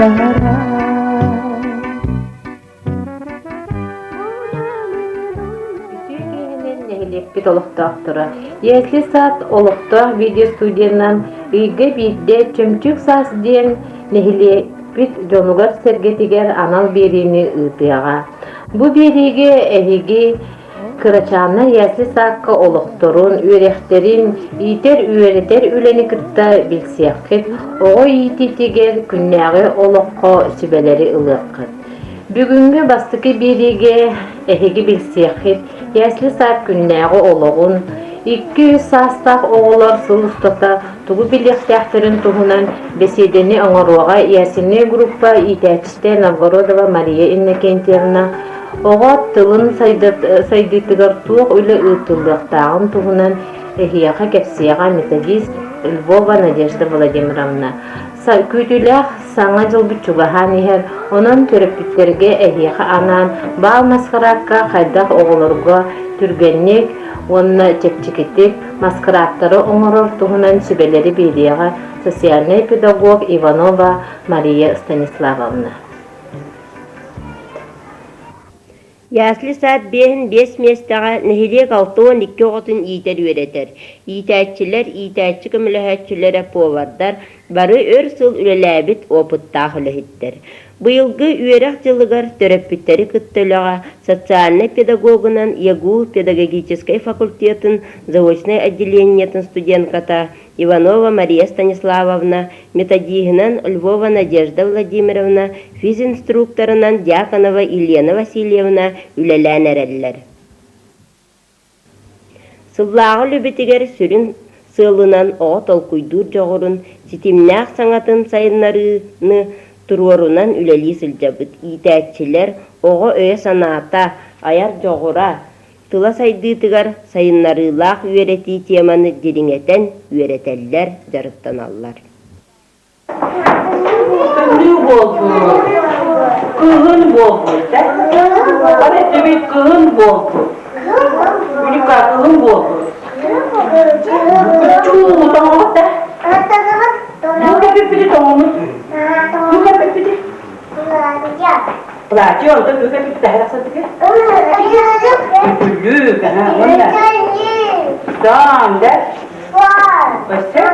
Саһара. Үтүө киһинэн нэһилиэкпит олохтоохторо Ясли сад олохтоох видеостудиянан ыйга биирдэ Чөмчүүк саас диэн нэһилиэкпит дьонугар-сэргэтигэр анал биэриини ыытыаҕа. Бу биэриигэ эһиги Кырачааннар ясли саакка олохторун, үөрэхтэрин, иитэр-үөрэтэр үлэни кытта билсиэххит, оҕо иитиитигэр күннээҕи олоххо сүбэлэри ылыаххыт. Бүгүҥҥү бастакы биэриигэ эһиги билсиэххит ясли саад күннээҕи олоҕун, 2-3 саастаах оҕолор сыл устата тугу билиэхтээхтэрин туһунан бэсиэдэни оҥоруоҕа ясельная группа иитээччитэ Новгородова Мария Иннокентьевна, оҕо тылын сайдыытыгар туох үлэ ыытыллыахтааҕын туһунан эһиэхэ кэпсиэҕэ методист Львова Надежда Владимировна. Күүтүүлээх Саҥа дьылбыт чугаһаан иһэр, онон төрөппүттэргэ эһиэхэ анаан баал маскараакка хайдах оҕолорго түргэнник уонна чэпчэкитик маскарааттары оҥорор туһунан сүбэлэри биэриэҕэ социальнай педагог Иванова Мария Станиславовна. Ясли-сад 55 миэстэҕэ нэһилиэк 62 оҕотун иитэр-үөрэтэр. Иитээччилэр, иитээччи көмөлөһөөччүлэрэ, повардар бары өр сыл үлэлээбит опыттаах үлэһиттэр. Быйылгы үөрэх дьылыгар төрөппүттэри кытта үлэҕэ социальнай педагогунан ЯГУ педагогическай факультетын заочнай отделениетын студентката Иванова Мария Станиславовна, методиһынан Львова Надежда Владимировна, физинструкторынан Дьяконова Елена Васильевна үлэлээн эрэллэр. Сыллааҕы үлэбитигэр сүрүн сыалынан оҕо толкуйдуур дьоҕурун, ситимнээх саҥатын сайыннарыыны туруорунан үлэлии сылдьабыт. Иитээччилэр оҕо өйө-санаата, айар дьоҕура, Тыла сайдыытыгар сайыннарыылаах үөрэтии теманы дириҥэтэн үөрэтэллэр, дьарыктаналлар. Тымныы буолбут, кыһын буолбут, да? Бары эттибит кыһын буолбут. Үлүкка кыһын буолбут. Чуу, тоҥмут да? Ну кэпиппити тоҥмут. Ну кэпиппити. Платье, онтон тугу кэпиппит таһар ахсатыгы? Күллүк, аха, уонна Сон, да? Өссө?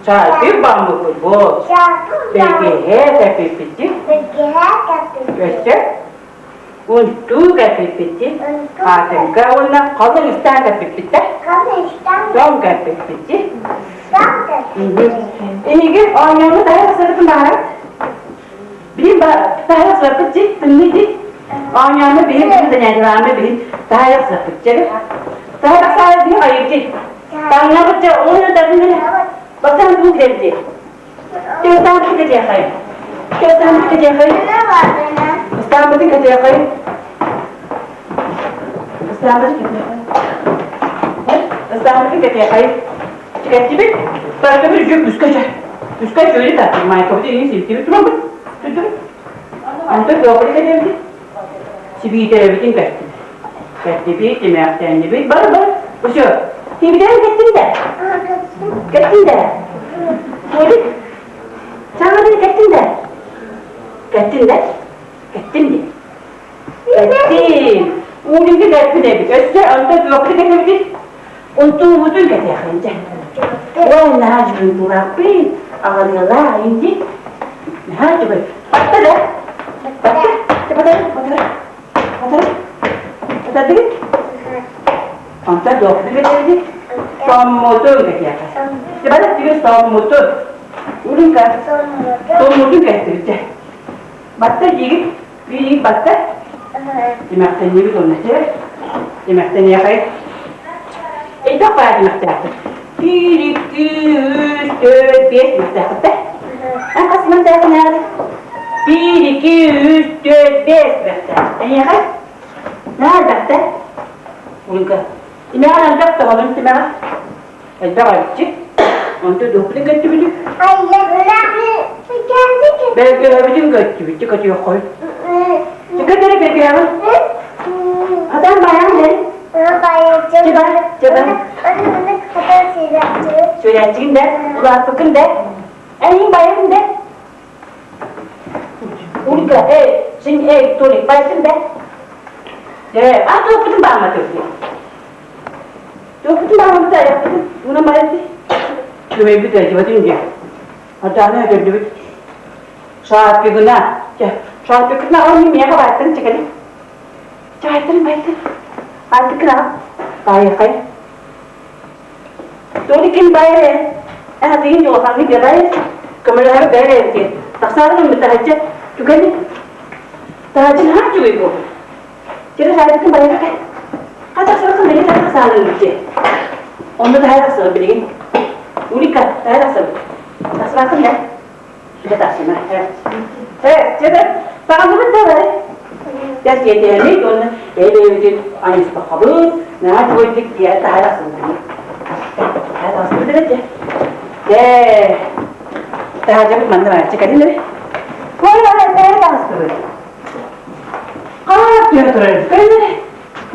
Чаайдык баммыппыт бу. Бэгэһэ кэпиппитик. Өссө? Унтуу кэпиппитик. Хаатыҥка уонна халыҥ ыстаан кэпиппиттэр. Сон кэпиппитик. Эһиги оонньууну таһа сырытын баҕарат? Билин таһа сырыппыт дии, тымныы дии. Оонньоону биһин занятиелааны биһин таһа сырыппыт дии. Таһа тахсаары биһин айыр дии. Таҥнабыт дьэ, уонна тардын Бастаан тугу килэр дии. Тестааммытын кэтиэхэй. Тестааммытын кэтиэхэй. Ыстааммытын кэтиэхэй. Ыстааммытын кэтиэхэй. Ыстааммытын кэтиэхэй. Кэттибит. Барытыбыт үчүг үскэ чэ. Үскэ чүөлү таттым. Майкабыт иһин силтибит турабыт. Түттүбүт. Онтон туохпут кэтиэбит. Сибиитэрэбитин кэттибит. Кэттибит, тимэхтэннибит. Бар, бар. Все. Тибитээн кэттин да. Кэттин да. Толик. Саҥа кэттин да. Кэттин да. Кэттин ди. Кэттин. Уулинги кэппит эбит. Өссө онтон туохпут кэтэбит. Унтуубутун кэтиэхин дьэ. Ой, наһаа үчүгэй турааппыт. Аҕалыалаа, инди. Наһаа үчүгэй. Батта да. Батта. Батар, батар. Батар. Батардыгыт? Онтон туохпутун кэтэбит? Соммутун кэтиэхэ. Бары түгэн соммутун. Урунка. Соммутун кэттибит дьэ. Батта диигит. Биир батта. Тимэхтэннибит онно чэ. Тимэхтэниэхэй. Элбэх баа тимэхтээхпит. Биир, икки, үс, төрт, биэс тимэхтээхпит да? Эн хас тимэхтээххин ааҕын? Биир, икки, үс, төрт, биэс тимэхтээх. Эйиэхэ? Наа элбэхтэ. Улга. Тимэҕин элбэх тоҕолун тимэҕэ. Элбэх өлчү. Онто дуохпутун көттүбүтү? Бөлгөһөбүтүн көттүбүт, көтүөххөй. Көтөрө бөлгөһөбүн. Атан байан бери. Чыба, чыба. Сүрээччигин да, улааппыккын да. Эйин байын да. Улька, эй, син эй, Толик, байсын да. Э, а туохпутун баамматыр дии. Туохпутун бааммыта айахпытын, уна байын дии. Түмэйбит эдибэтин дии. Атааны өтөрдүбүт. Шарпигына, шарпикына ол миэхэ бааттан чекали. Чаайтын байтын. Антыкына. Байхай. Толикин байре. Эһэтигин улаханнык бэбай. Көмөлөһөр бэйэ Тахсаары гыммыт түгэни. Таһаччы наһаа үчүгэй буолбут. Чэрэ саайтыкын байрaka. Хатахсарыкын бэйэ тахсаары гыммыт. Онно таһай тахсар билигин. Улика таһай тахсар. Тахсыбаккын да. Чэ тахсыма. Э, чэ таҕанныбыт да бары. Дьэ сиэтиһэммит уонна бэйэ-бэйэбитин аньыспахабыт, наһаа үчүгэйдик дьиэ таһай тахсыбыт. Таһай тахсыбыт эбит дьэ. Дьэ, таһаадьабыт манна бааччы кэлин эбит. Ой, таһай таҕыстыбыт. Хаар түһэ турар. Кэлин эрэ.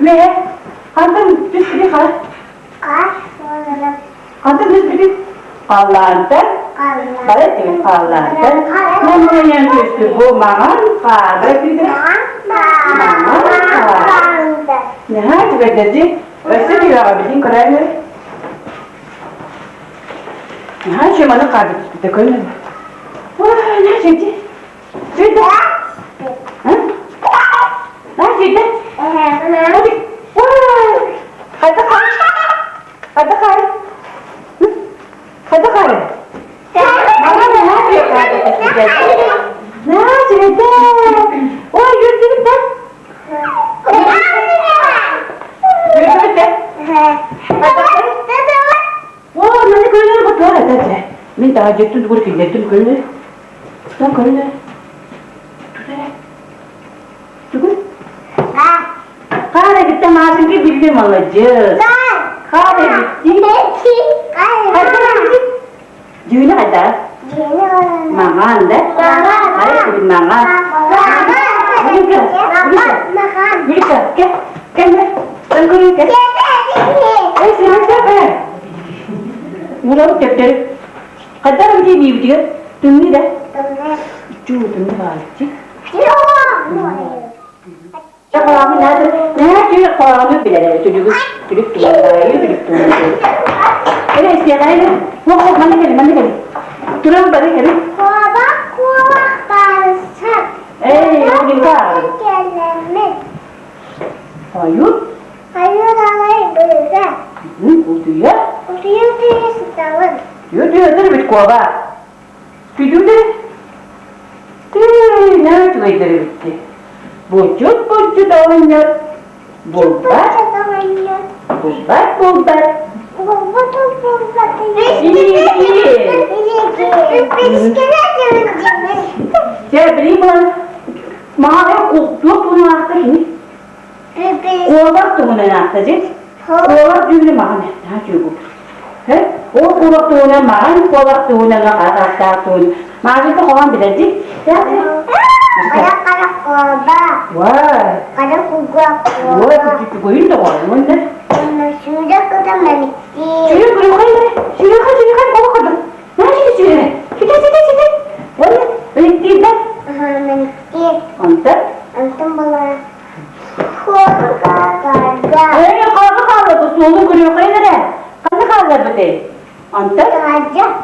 Үөһэ. Хантан түспүтүй хаар? Хантан түспүтүй? Халлаантан. Бары эттибит халлаантан. Мамайан түстү бу маҥан хаары этибит. Маҥан хаар. Наһаа үчүгэйдэрди. Өссө түһэҕэ билин көрөөрү. Наһаа үчүгэй маны хаарды түспүтэ көрүнэр. Ой, наһаа үчүгэй. Сүрдэ. Наһаа сүрдэ. Ой, хайда хаар? Хайда хаар? Хайда хаар? Мама наһаа үчүгэй. Наһаа үчүгэй. Ой, үөрдүбүт да? Үөрдүбүт да? Оо, маны көрүнэр бу туох этэ дьэ? Мин таһырдьаттан тугу киллэрдим көрүнэр. Тутан көрүнэр. Тут эрэ. Тугу? Хаар эбиттэ Маасыҥка биллэ маладьыас. Хаар эбитти. Хайдах эбити? Дьүһүнэ хайдах? Маҥан да? Хайа эбит маҥан. Гүлүкэ, Гүлүкэ, Гүлүкэ, кэ, кэллэ. Тан көрүҥ кэ. Эй, сырыттап ээ. Уолабыт төптөрү. Хайдах эбитий биибитигэр? Тымныы да? Чуу, тымныы баалыччы. Чэ, хоһоону наада. Наһаа үчүгэй хоһоону билэр түлүгү. Түлүк туһуннаайы, түлүк туһуннаайы. Эрэ истиэхэ эрэ. Хоп, хоп, манна кэлин, манна кэлин. Туран бары кэлин. Куобах куобах барсан. Эй, Олинка. Кэлэммит. Ойут. Ойут алай быыга. Утуйа. Утуйа утуйа сытабын. Утуйа бит куоба. Күдүлэр тыына үчүгэйдэр эбитти. Булчут булчут оҕонньор булбат, булбат булбат. Чэ, били булан маҕа туох туһунан аахта кини? Куобах туһунан аахта дьэ. Куобах дьүүлү маҕан наһаа үчүгэй Ол куобах туһунан маҕан куобах туһунан ааттаах туһун. Маҕаһыынта хоһоон билэрдик. Хара хара куобах. Хара кугуах Ой, күтүгүйүн доҕор, уонна. Сүүрэ кыта мэниктии. Сүүрэ күрүөхэй сүүрэ сүүрэ бола курдук. Наша сүүрэ. Ситэ ситэ ситэ. Уонна мэниктиир да? Мэниктиир. Онтон? Онтон була Ээ, хаалла хаалла суолу көрүөххэ эрэ. Ханна хаалларбытай? Онтон?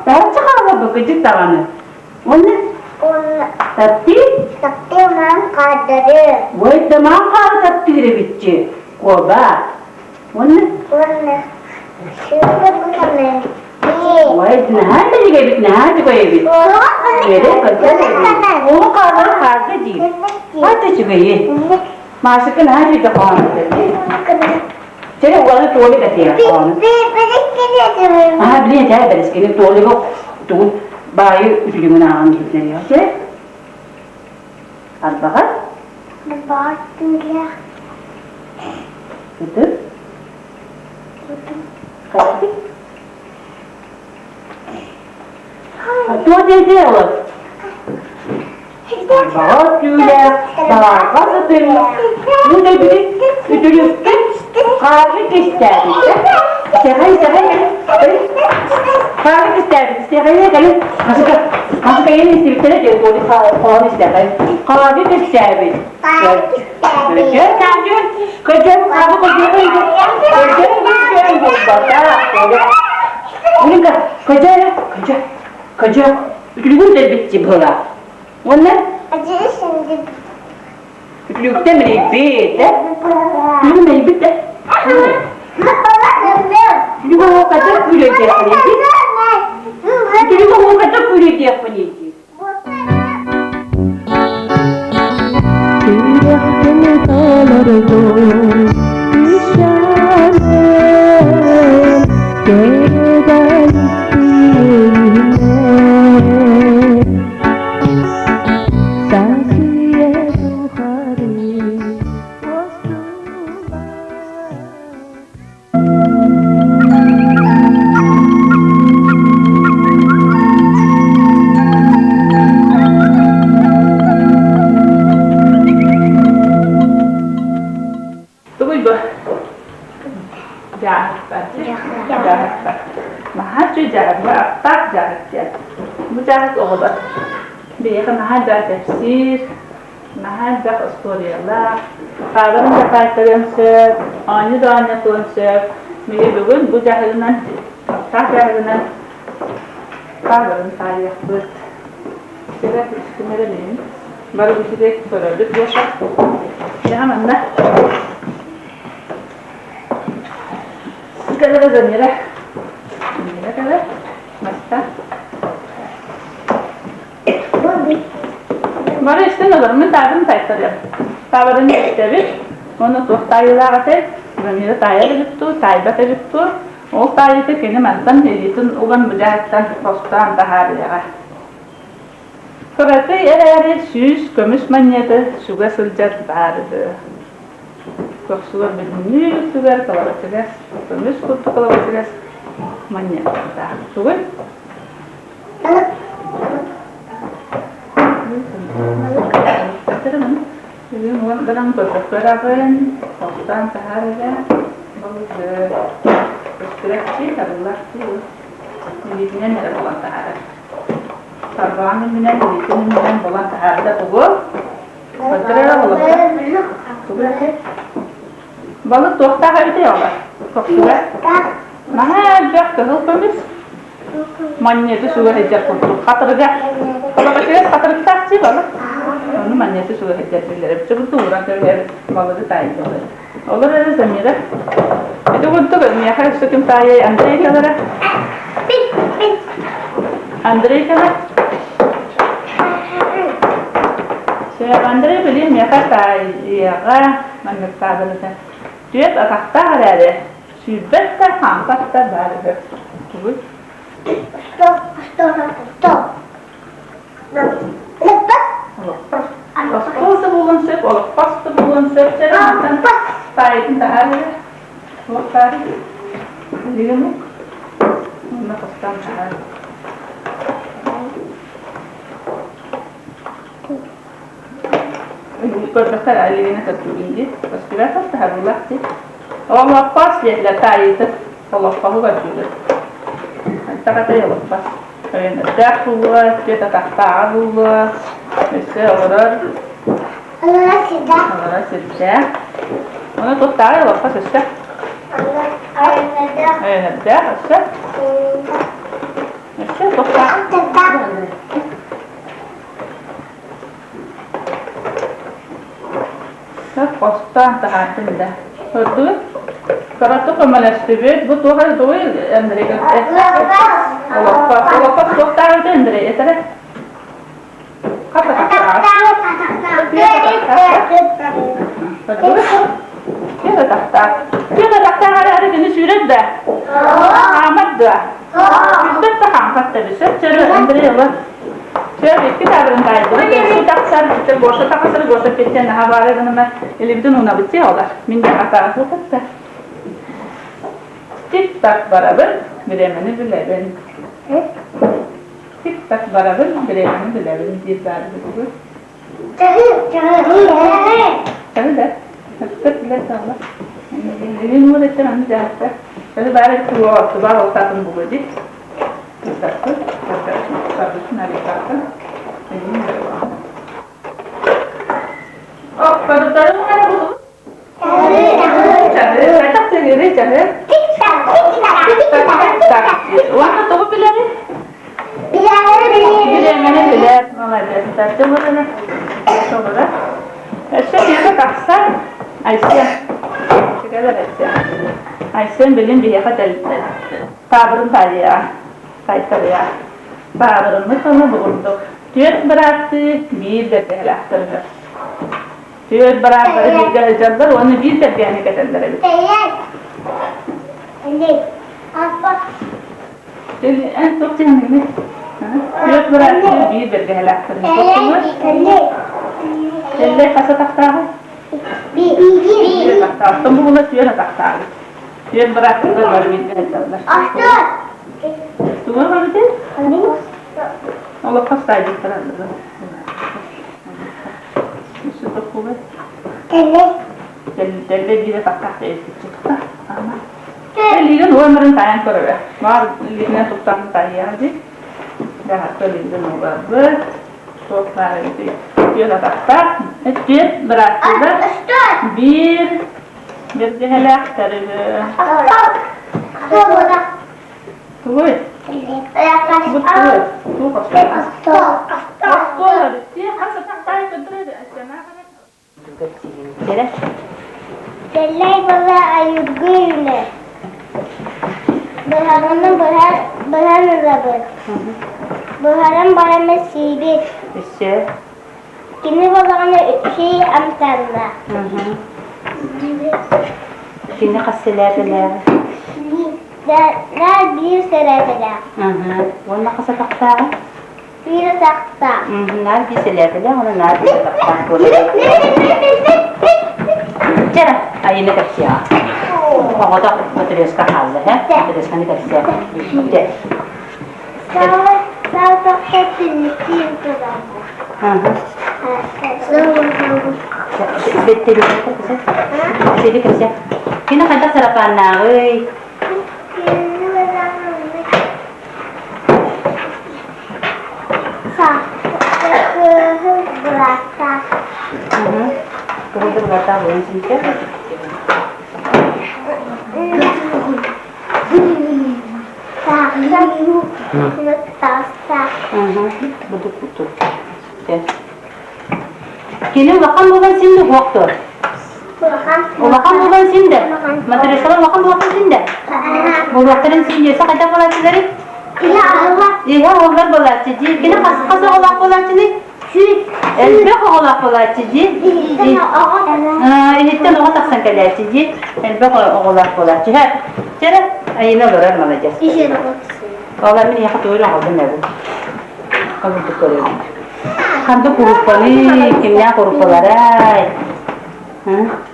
Таһырдьа хаалларбыт кыдьык даҕаны. Уонна? Таптыыр? Таптыыр маан хаардары. Ой, да маан хаары таптыыр эбитчи. Куоба. Уонна? Уонна сүүрэ бутаны. Ой, наһаа билиг эбит, наһаа үчүгэй эбит. Үөрэ көтөр эбит. Уолу хааллары хаарга диир. Ата үчүгэйи. Маашыкка наһаа үчүгэй хоһоон Чэ, уолу туолик этиэ хоһоону. Аа, билин этээ бэрискини туолигы тугун баайы үтүлүгүн ааҕан киирдэр. Чэ? Арбаҕа? Арбаҕа түүлээх. Ытык? Хайдах? Туох диэти олор? Баҕа түүлээх, баҕа сытын, бу дөбүтүн үтүлүккүн хаары кистээбит. Сэхэй, сэхэй. Хаары истээбит истиэхэйэ кэлин хасыка хасыка иһин истибиттэрэ диэн туоли хоһоон истээхэй. Хаары истээбит. Көдьөн көдьөн көдьөн хаары көдьөн көдьөн көдьөн буолбатах. Улинка көдьөн көдьөн көдьөн үтүлүгүн дэлбитти быһыылаах. Уонна үтүлүктэ мэлийбит э? Үтүлүгү мэлийбит э? Үтүлүгү оһуокайдар күүрөйдүөхпүн дии. Үтүлүгү оһуокайдар күүрөйдүөхпүн дии. Сүрэхпин толордум Ишаным Кэрэгэн Сасыйа тухары Тугуй бу? Дьааһыктар. Дьааһыктар. Наһаа үчүгэй дьааһык. Бу аттаах дьааһык диэн. Бу дьааһык оҕолор. Биһиэхэ наһаа элбэх кэпсиир, наһаа элбэх остуоруйалаах. Хааларын да хаайтарыан сөп, оонньуу да оонньотуон сөп. Миги бүгүн бу дьааһыгынан, аттаах дьааһыгынан хааларын таайыахпыт. Сирэ үстүмэрэ мин. Бары үчүгэй көрөбүт Гоша. Дьэ манна. Кэлэрэ Замира. Замира кэлэр. Маста. Бары истэн олоруммун таабын тайтарыам. Таабарын истэбит. Оны туох таайыылаах этэй? Замира таайар эбит дуу, таайбат эбит дуу. Ол таайыыта кини мантан илиитин уган быдьааттан хостоон таһаарыаҕа. Кыракый эрээри 100 көмүс манньыаты сүгэ сылдьар баар үһү. Көхсүгэр бүтүннүү үрдүгэр кылабачыгас, көмүс курдук кылабачыгас манньыаттардаах. Тугуй? Бүгүн уон гынан көрбөккө хостоон таһаар эрэ балыгы көстүбэччи табыллар илиитинэн эрэ булан таһаарар. Тарбаҕын иннинэн, илиитин иннинэн булан таһаарда тугу? Көрдөрө эрэ балыкка. Тугу Балык туохтаах эбитий оҕолор? Көхсүгэр? Наһаа элбэх кыһыл көмүс. Манньыаты суга сылдьар курдук. Хатырыга. Балабачыгас хатырыктаах дии балык. Ону манньыаты суга сылдьар биллэр. Эбитэ бу тууран кэбиһэр балыгы таайдылар. Олор эрэ Замира. Ити курдук миэхэ өссө ким таайай Андрей кэлэрэ. Андрей кэлэр. Сөп, Андрей билин миэхэ таайыаҕа манныктаабын этэ. Түөрт атахтаах эрээри сүүрбэт да, хаампат да баар үһү. Тугуй? Стоп, стоп, стоп. Олоппос. Остуол да буолуон сөп, олоппос да буолуон сөп. Чэ, мантан таайытын таһаар эрэ. Туох баар? Билигин ук. Онно хостоон таһаар. Көрбөхтөр Алина көрдүүгүн дии. Көстүбэт таһарыллах дии. Олоппос диэтилэр таайыыты. Олоппоһу көрдүүлэр. Антах олоппос. Өйөнөрдөөх буолуо, түөт атахтааҕа буолуо, өссө олорор Олорор сирдээх. Олорор сирдээх. Ону туттааҕы олоххо өссө. Өйөнөрдөөх. Өйөнөрдөөх өссө. Өссө туттаах. Хостоон таһаартым да. Көрдүгүт? Кыратык көмөлөстүбүт. Бу туох эрэ тугуй Андрей? Олоппос. Олоппос туохтаах эбитий Андрей? Этэрэ? Хата Түөрт атахтаах. Түөрт атахтаах эрээри кини сүүрэр да? Хаамар да? Сүүрбэт да хаампат да бүсэр. Чөрө Андрей ыла. Чөр икки таабырын таайдыбыт. Өссө тахсар, бүтэ Гоша тахсар, Гоша петтен наһаа баара гыныма илибитин уунабыт дии олар. Мин де атаҕа суохатта. Тик-так барабын, бириэмэни билэбин. Тик-так барабын, бириэмэни билэбин диир баар бүгүн. Чаһы да. Өттөр билэр саҕала. Илин уол эттэн аны дьаһахта. Чаһы баар эбит туга оттубаа ол таатын булуо дии. Сырдаппыт, сырдаппыт, саргытын арыйбакка, эйиин эрэ буолла. Оппарутарын эрэ булун. Чаһы, хайдах тыгыры чаһы? Так, уонна тугу билэбин? Билэмэни билэр, молодец. Толору. Толору. Өссө бииргэ тахсан, Айсен. Чүгэлэр Айсен. Айсен билин биһиэхэ таабырын таайыаҕа, тайтарыаҕа. Таабырыммыт ону бу курдук. Түөрт бырааттыы биир бэргэһэлээхтэр үһү. Түөрт бырааттары бииргэ сылдьаллар уонна биир бэргэһэни кэтэллэр эбит. Эн туох дьиҥҥиний? Түөрт бырааттыы биир бэргэһэлээхтэр үһү. Тэллэй хас атахтааҕый? Биир атахтаах. Оттон бу була түөрт атахтааҕый. Түөрт бырааттыылар бары бииргэ сылдьаллар. Тугу эбитий? Олоххо стадиктар Тэллэй биирэ тахтаах тэйиспит Илиигин уоннарын таайан көрөрө. Баар илиитинэн туттан таайыаҕа дии. Даһатта илиигин угарбыт. Туох баар эбитий? Түөрт атахтаах. Түөрт бырааттыылар. Биир бэргэһэлээхтэр үһү. Тугуй? Бу тугуй? Туох остуол? Остуол эбит. Хас атахтаах көрдөрөр Тэллэй буола айылгы үүнэр. Быһаҕаны быһан ылабыт. Буһаран бараммыт сиибит. Өссө? Кини буоллаҕына үчүгэй амтаннаах. Кини хас сэлээпэлээҕий? Наар биир сэлээпэлээх. Уонна хас атахтааҕый? Биир атахтаах. Наар биир сэлээпэлээх уонна наар биир атахтаах буолар. Чэ, айыны кэпсиэҕэ. Оҕото матырыаска хаалла, һэ? Матырыасканы кэпсиэ. Дьэ. Бэттэри кэпсэ. Кини хайдах сарапааннааҕый? Кыһыл бырааттаах буолан синтэ. Кини улахан буолан син да уһуохтуор. Улахан буолан син да. Матрешкалар улахан буолан син да. Буолуохтарын син дьиэсэ хайдах буолааччыларый? Иһэ оҕолор буолааччы дии. Кини хас хас оҕолоох буолааччыный? Элбэх оҕолоох буолааччы дии. Иһиттэн оҕо тахсан кэлээччи дии. Элбэх оҕолоох буолааччы. Чэрэ, Айына олорор маладьыас. Ола мин эйиэхэ тугу эрэ оҥордум эбит. Хабырдык көрөбүт. Ханды куруппаны, кимнээх куруппаларай?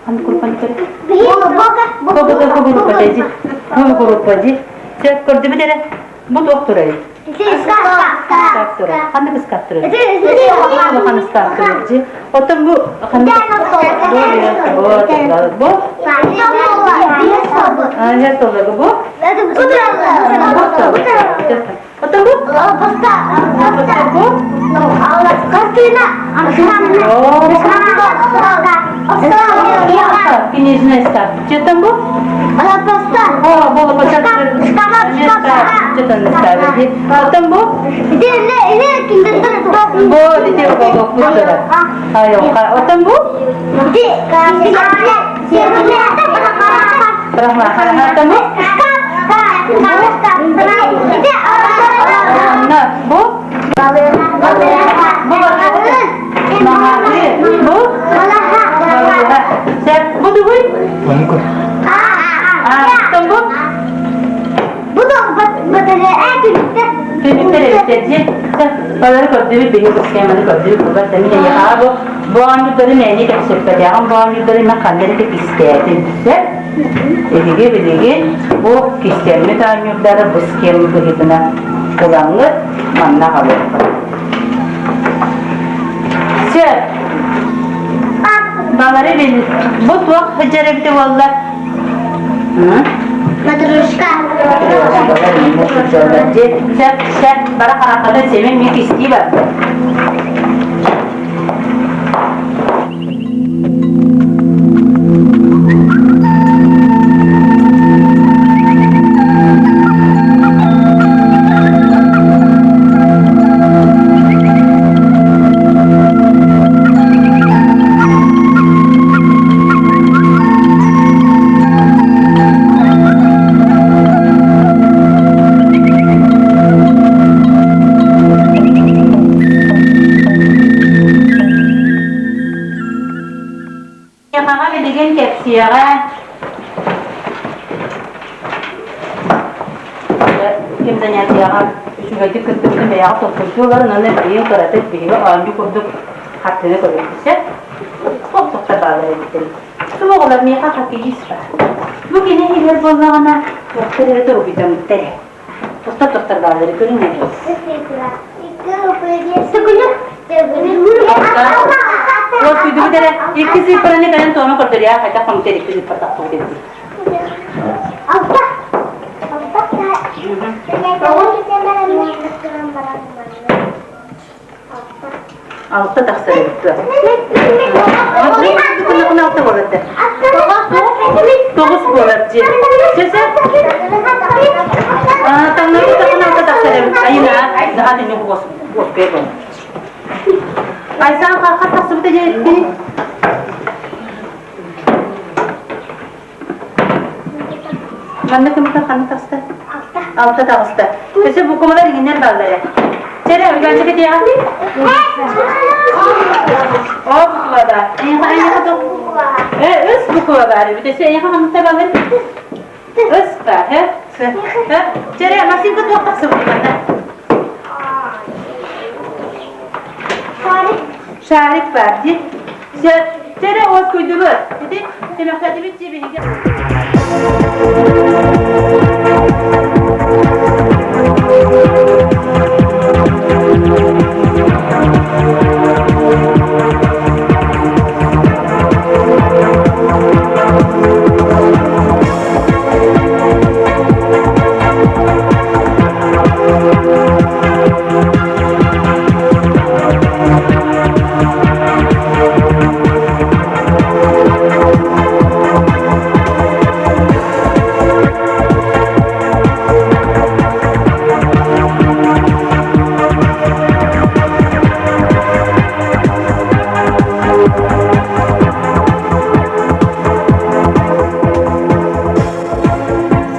Ханды куруппаны көрө? Бу куруппа дии. Бу куруппа дии. Сөп көрдүбүт эрэ. Бу туох турай? Ыскаап турар. Ханнык ыскаап турар? Улахан ыскаап турар дии. Оттон бу ханнык бу Ая толору бу? Оттон бу? Бу? Книжный шкаф. Что там бу? О, было Оттон бу? Бу ити Оттон бу? Оттон бу? Бу? Бу? Бу тугуй? Оттон бу? Бу да Түнүктэр эбиттэр Балары көрдүбүт, биһи бу схеманы көрдүбүт, бугар да мин эйиэхэ бу бу оонньуурдары мээнэ кэпсэппэтэҕим, бу оонньуурдары мен ханна эрэ кистээтим. Сөп? Эһиги билигин бу кистэммит оонньуурдары бу схема быһыытынан ылаҥҥыт манна аҕалыаххыт. Сөп. Балары бил бу туох сылдьар эбитэ буолла? Матрешка. Сөп, сөп, бара хараххата сэмэн ми кистии барда. Хаҥа билигин кэпсиэҕэ ким занятиеҕа үчүгэйдик кыттыбытын бэйэҕэ толкуйдуу олорон уонна билигин кыратык биһиги оонньуу курдук хартыына көрүөхпүт туох тохтор бааллар эбиттэрий Туох оҕолор миэхэ хоккеист баар. Бу кини иһигэр буоллаҕына туохтар эрэ торугуйдаммыттар ээ. Тохтор-тохтор бааллары көрүҥ эрэ. Уоскуйдубут эрэ икки сыыппараны кэлэн туома көрдөрүө хайдах хомута икки сыыппар тахсыбыт эбит. Алта. Алта тахсар эбит дуо? Алта буолар да. Тоҕус буолар дии. Сөсө? Таҥнары тахын алта тахсар эбит. Айына, наһаа тинни уоспуй буолар. Айсан хахха тахсыбыта дии. Манна кымта ханна таста? Алта таҕыста. Өссө буквалар иҥиннэр бааллар ээ. Чэрэ, Уйбаанчык этиэҕэ? О буква баар. Эйиэхэ эйиэхэ то Э, үс буква баар эбит. Өссө эйиэхэ ханныктар бааллар? Үс баар, э? Э? Чэрэ, Максимка туох тахсыбыт манна? Шарик баар дии. Чэрэ, уоскуйдубут. Ити тимэхтэтибит дии биһиги.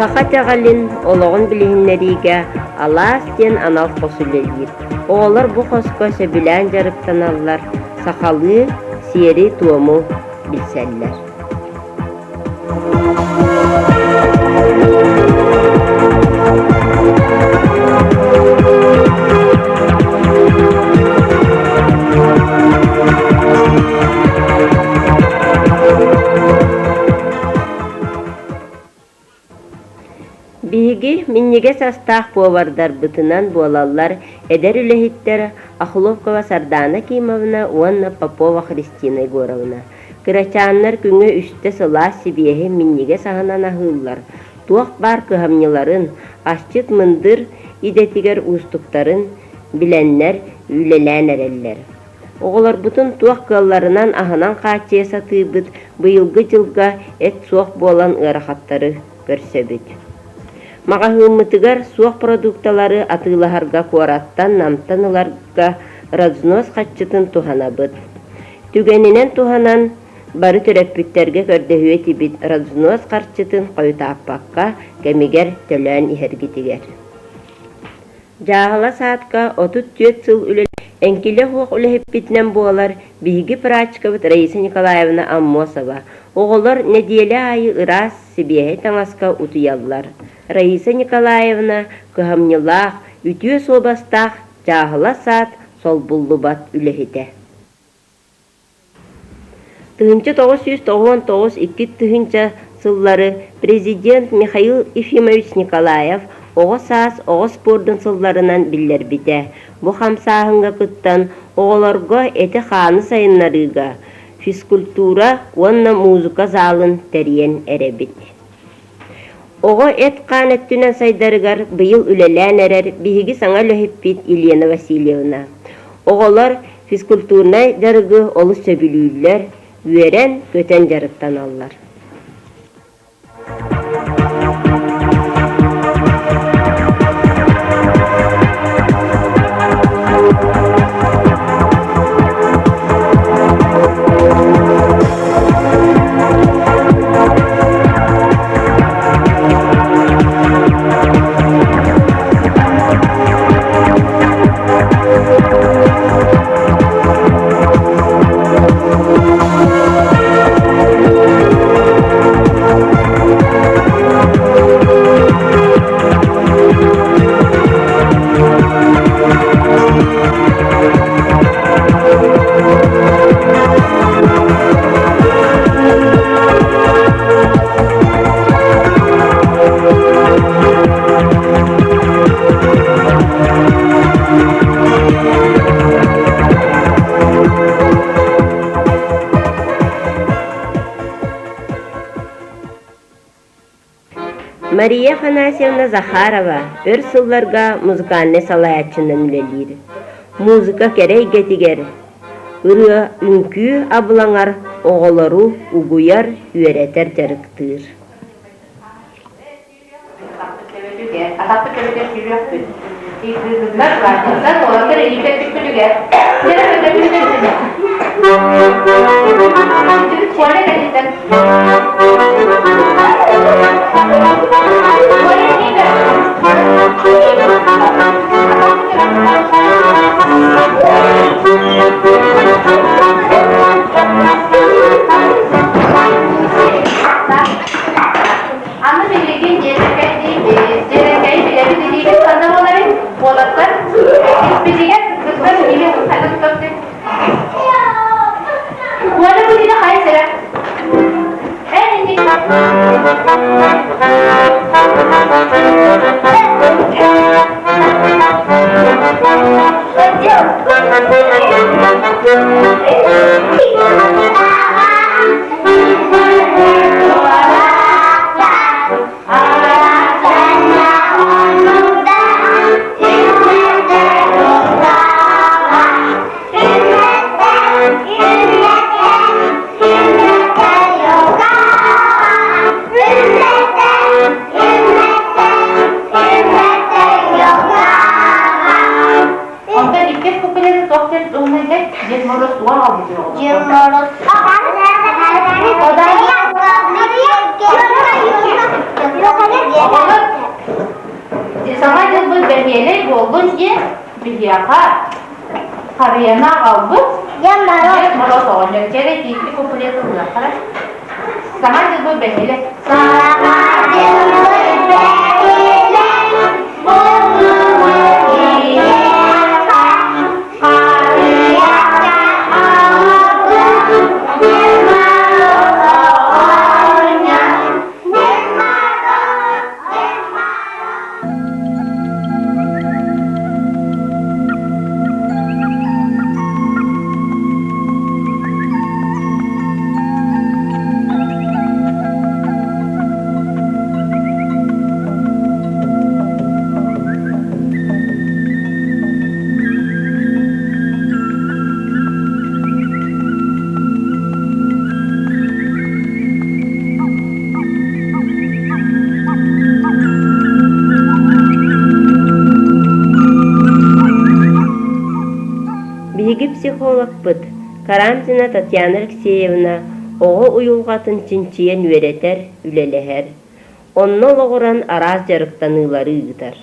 Саха итэҕэлин олоҕун билиһиннэриигэ Алаас диэн анал хос үлэлиир. Оҕолор бу хоско сөбүлээн дьарыктаналлар, сахалыы сиэри-туому билсэллэр. Биһиги минньигэс астаах повардарбытынан буолаллар эдэр үлэһиттэр Охлопкова Сардаана Кимовна уонна Попова Христина Егоровна. Кырачааннар күҥҥэ үстэ сылаас сибиэһи минньигэс аһынан аһыыллар, туох баар кыһамньыларын, асчыт мындыр идэтигэр уустуктарын билэннэр үлэлээн эрэллэр. Оҕолорбутун туох кыалларынан аһынан хааччыйа сатыыбыт, быйылгы дьылга эт суох буолан ыарахаттары көрсөбүт. Маҕаһыыммытыгар суох продукталары атыылаһарга куораттан, Намтан ыларга разнос харчытын туһанабыт. Түгэнинэн туһанан, бары төрөппүттэргэ көрдөһүө этибит разнос харчытын хойутааппакка кэмигэр төлөөн иһэргитигэр. Дьааһыла саадка 34 сыл үлэлээбит эҥкилэ суох үлэһиппитинэн буолар биһиги прачкабыт Раиса Николаевна Аммосова. Оҕолор нэдиэлэ аайы ыраас, сибиэһэй таҥаска утуйаллар. Раиса Николаевна кыһамньылаах, үтүө суобастаах дьааһыла саад солбуллубат үлэһитэ. 1999 2 сыллары президент Михаил Ефимович Николаев оҕо саас оҕо спордун сылларынан биллэрбитэ. Бу хамсааһыҥҥа кыттан оҕолорго эти-хааны сайыннарыыга физкультура уонна музыка залын тэрийэн эрэбит. Оҕо эт-хаан өттүнэн сайдарыгар быйыл үлэлээн эрэр биһиги саҥа үлэһиппит Елена Васильевна. Оҕолор физкультурнай дьарыгы олус сөбүлүүллэр, үөрэн-көтөн дьарыктаналлар. Мария Афанасьевна Захарова өр сылларга музыкальнай салайааччынан үлэлиир. Музыка кэрэ эйгэтигэр ырыа, үҥкүү абылаҥар оҕолору угуйар, үөрэтэр, дьарыктыыр. Атахпыт төбөтүгэр сүүрүөхпүт. Кыргыздар, братьяттар, уолаттар илии кэлбиппитигэр. Коля кэлиттэн. Аны билигин дьиэрэкэйдиибит, дьиэрэкэйи билэбит илиибит ханна буоларый? Уолаттар испитигэр кыргызтар илии хайда тутар Уола билигин хайа сирэ? Эн инник Онтон иккис куплеты туох диэн уһунайдай? Дед Мороз тугу аҕалбытый оҕолор? Дед Мороз Оҕолор саҥа дьылбыт бэһиэлэй буоллун диэн биһиэхэ харыйаны аҕалбыт Дед Мороз. Дед Мороз оҕонньор дьэ икки куплет ыллыаххара. Саҥа дьылбыт бэһиэлэй. Саҥа дьылбыт бэһиэлэй буоллун биһиэхэ харыйата аҕалбыт Дед Мороз оҕонньор. Дед Мороз, Дед Мороз. Биһиги психологпыт Карамзина Татьяна Алексеевна оҕо уйулҕатын чинчийэн үөрэтэр, үлэлэһэр. Онно олоҕуран араас дьарыктаныылары ыытар.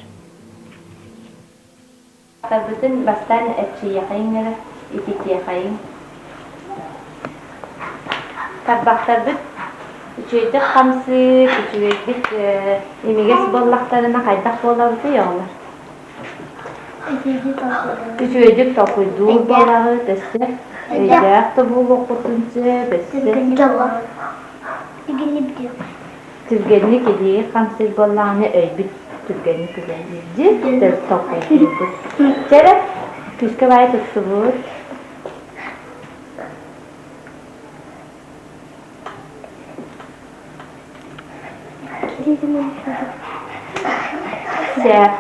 Тарбытын бастаан эрчийиэхэйиҥ эрэ, ититиэхэйиҥ. Тарбахтарбыт үчүгэйдик хамсыыр, үчүгэйдик имигэс буоллахтарына хайдах буолабытый оҕолор? Үчүгэйдик толкуйдуур буолаҕыт, өссө өйдөөх да буолуоххутун сөп, өссө Түргэнник илии хамсыыр буоллаҕына өйбүт түргэнник үлэлиир толкуйдуурбут. Чэ эрэ, күүскэ баайы туттубут. Сөп.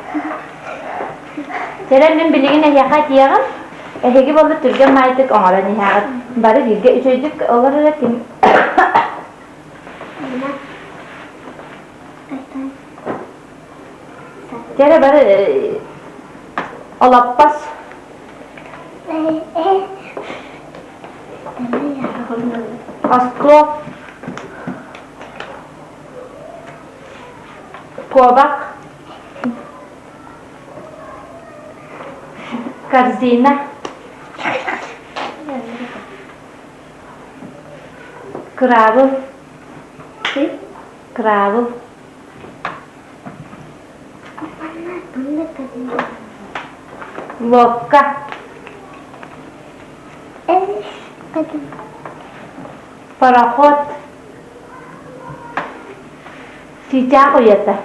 Чэрэ мин билигин эһиэхэ этиэҕим. Эһиги буолла түргэн маайтык оҥорон иһэҕит. Бары бииргэ үчүгэйдик олор эрэ ким Чэрэ бары олоппос. Остуол. Куобах. Корзина. Кыраабыл. Кыраабыл. Лодка. Пароход. Чыычаах уйата.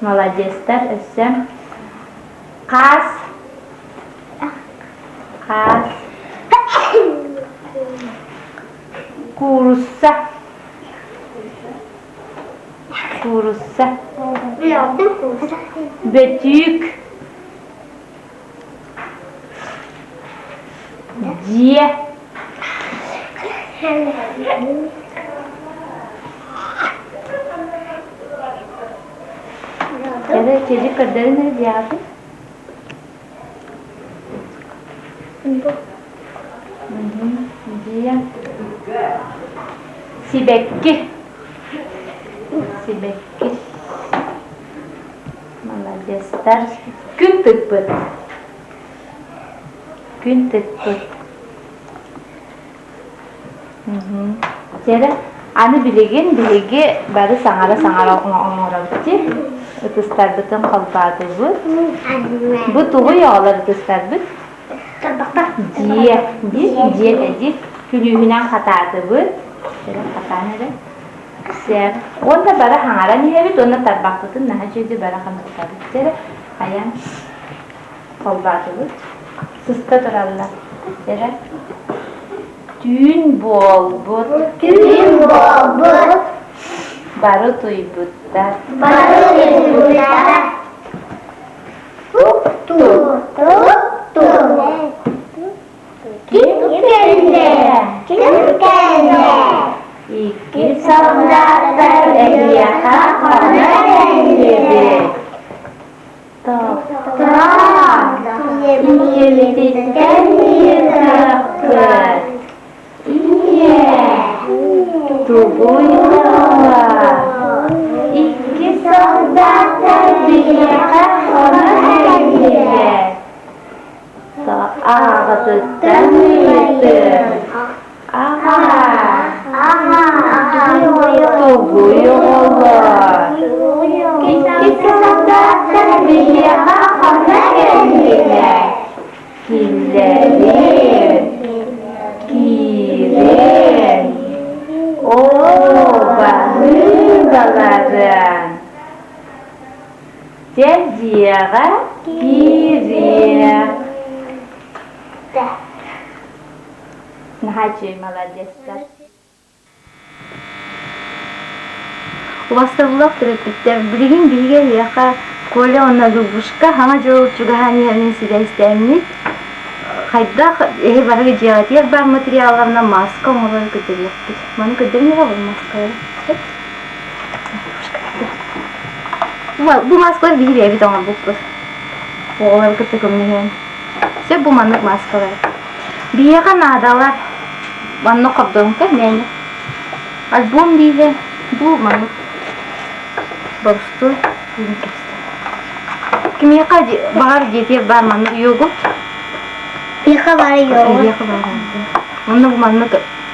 Молодецтар өссө. Хаас. Хаас. Куурусса. Куурусса. Бөтүүк. Дьиэ. Эрэ чэдьик көрдөрүн эрэ дьиэҕитин. Дьиэ. Сибэкки. Сибэкки. Маладьыастар. Күн тыкпыт. Күн тыкпыт. Дьэрэ, аны билигин биһиги бары саҥара-саҥара оҥоробут дии. Ытыстарбытын холбоотубут. Бу тугуй оҕолор ытыстарбыт? Дьиэ. Дии, дьиэ дии. Күлүүһүнэн хатаатыбыт. Эрэ хатаан эрэ. Сөп. Уонна бары хаҥаран иһэбит уонна тарбахпытын наһаа үчүгэйдик бары хамсатабыт. Дьэрэ, хайаан холбоотубут. Сыста тураллар. Дьэрэ. Түүн буолбут. Түүн буолбут. Бары утуйбуттар. Бары утуйбуттар. Тук-тук, тук-тук. Ким кэллэ? Ким кэллэ? Икки солдаттар эһиэхэ хоно кэллибит. Тохтоо, ийэбититтэн ыйытыахпыт. Ийээ, тугуй оҕолоор? Икки солдаттар биһиэхэ хоно кэллилэр. Аҕатыттан ыйытыҥ. Аҕа, тугуй оҕолоор? Икки солдаттар биһиэхэ ханна кэллилэр? Киллэрин, киирин, оо, баһыыбаларын! Дьэ дьиэҕэ киириэх. Наһаа үчүгэй маладьыастар. Убастабыллаах төрөппүттэр, билигин биһиги эһиэхэ Коля уонна Любушка Саҥа дьыл чугаһаан иһэринэн сибээстээммит, хайдах эһи барыга дьиэҕитигэр баар материалларынан мааска оҥорору көрдөрүөхпүт. Маны көрдөрүҥ эрэ ол мааскалары. Бу мааскалар биһи бэйэбит оҥорбуппут. Оҕолору кытта көмөлөһөн. Сөп бу маннык мааскалар. Биһиэхэ наадалар. Манна хордоҥко мээнэ. Альбом лииһэ бу маннык боростуой Кимиэхэ баҕар дьиэтигэр баар маннык йогурт? Биһиэхэ баар йогурт. Биһиэхэ баар. Онно бу маннык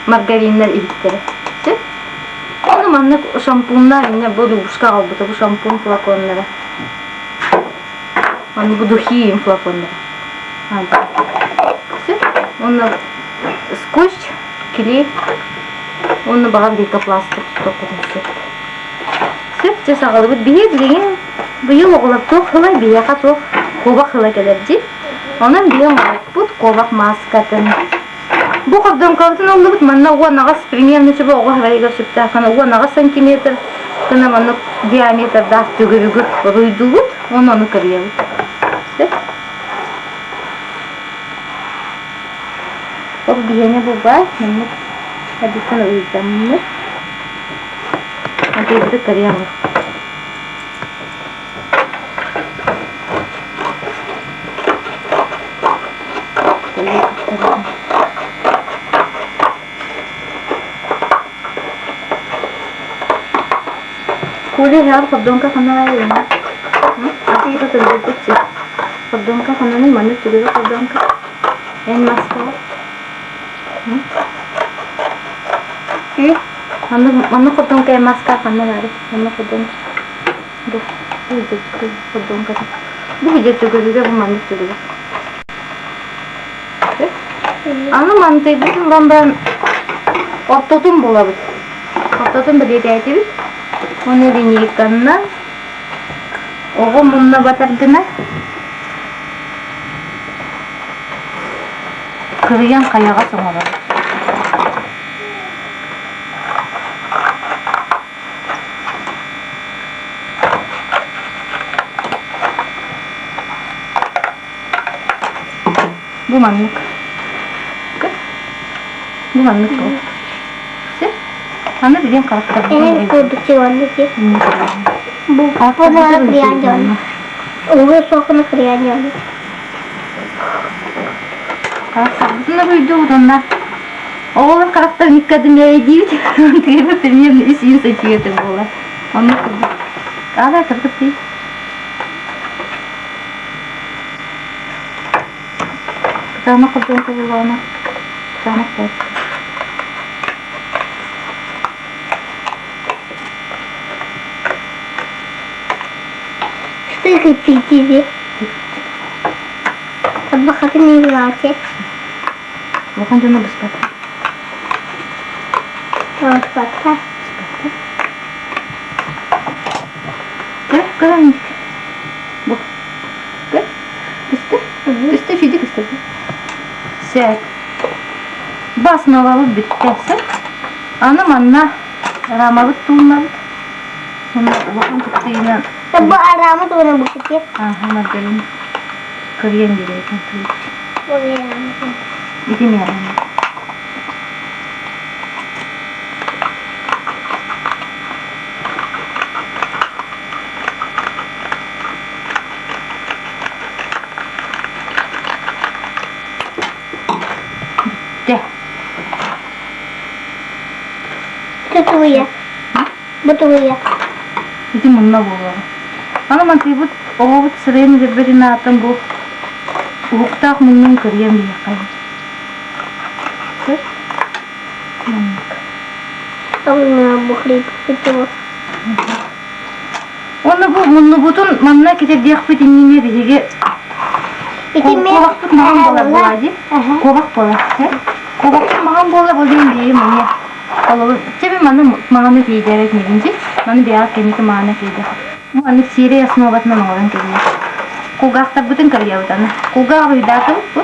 маргариннар иһиттэрэ. Сөп? Ону маннык шампуннар иннэ бу Любушка аҕалбыта бу шампунь флаконнара. Аны бу духи флаконнара. Сөп. Онно скотч, клей, уонна баҕар лейкопластырь тутуоххутун сөп. Сөп, дьэ саҕалыбыт. Биһиги билигин быйыл оҕолор туох сылай, биһиэхэ туох куобах сыла кэлэр дии. Онон биһи оҥорбуппут куобах мааскатын. Бу хордоҥкобутун ыллыбыт, манна 18 примерно чуба оҕо харайыгар сөптөөх гына 18 сантиметр. Гына маннык диаметрдаах төгүрүгү оруйдуубут, уонна ону кырыйабыт. Сөп. Ол биһиэнэ бу баар, маннык эрдэттэн ыйдаммыт. Атыырды кырыйабыт. Коля һээр хордуоҥка ханна баайылынна? Атыыта сылдьыбыт сир. Хордуоҥка ханнаный маннык түгэҕэ хордуоҥка? Эн маскаҕа? Маннык маннык хордуоҥка эн маскаҕа ханна баарый? Маннык хордуоҥка. Бу бу хордуоҥката. Бу видео түгүрүгэ бу маннык түгүрүк. Аны мантыйбытын ылан баран ортотун булабыт. Ортотун бэлиэтээтибит. Уонна линейканнан оҕо мунна батар гына кырыйан хайаҕас оҥоробут. Бу маннык. Бу маннык буолар. Аны билин харахтарбытын Эн курдук Бу кырыйан дьон. Угу соқыны кырыйан дьон. Харахтарбытын уруйдуубут уонна оҕолор харахтарын иккадым диибит. Тыйбыт примерно үс иин сантиметр буолар. Оннук курдук. Аалай кыргыт дии. Кытаанах хордон кубулаана. Кытаанах буол. Что Табахатын играти. Улахан дьоно быспат. Быспатта. Дьэ, көрөн Бу. Көр. Көстөр? Көстөр, үчүгэй көстөр. Сөп. Бас новабыт бүттэ. Сөп. Аны манна рамабыт тууннабыт. Уонна улахан кыттыйынан Бу арама тугуна бу кити. Аха, маргарин. Кырыйан биэрэтин туйт. Ити миэрэ. Бүттэ. Бутуйа. Бутуйа. Ити мунна буолуоҕа. Аны мантыйбыт оҕобут сырайын үрэрбэтин ааттан бу уһуктаах муннун кырыйан биһиэхэ. Сөп. Маннык. Уонна бу муннубутун манна кэтэрдиэхпит иннинэ биһиги куобахпыт маҕан буолар буолаа дии. Куобах буолар. Куобахпыт маҕан буолар ол иһин биһиги манна холобур чэби маны маҕаны киэйдээбэт инибин дии. Маны бэйэҕит кэнники маҕаны киэйдэх. Маннык сиэрэй основатынан оҥорон кэллэ. Кулгаахтарбытын кырыйабыт аны. Кулгаах уруйдаатыбыт бу.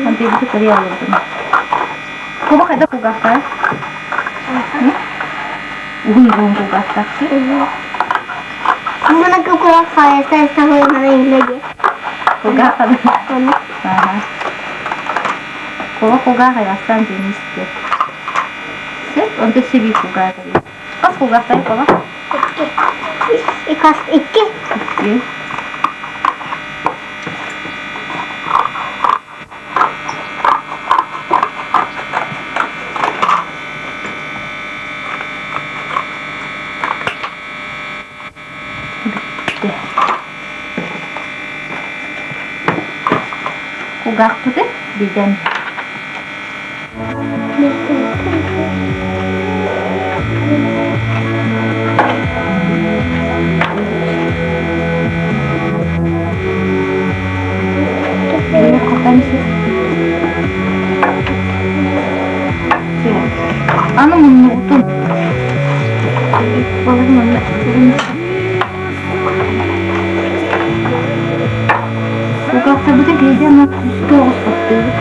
Онтуйбуту кырыйа олордум. Куба хайда кулгаахтара? Уһун уһун кулгаахтаах. Мына кукура хайаса сахой мана илеге. Кулгаах Ага. Куба кулгаах аястан тенисте. Сеп, онто сиби кулгаах. Хас кулгаахтай куба? Икки. Икки. Икки. Бүттэ. Кулгаахпыты бидэн. Аны муннугутун. Балар манна Кулгаахтарбытын киһи аны күүскэ оҕуспаттыыбыт.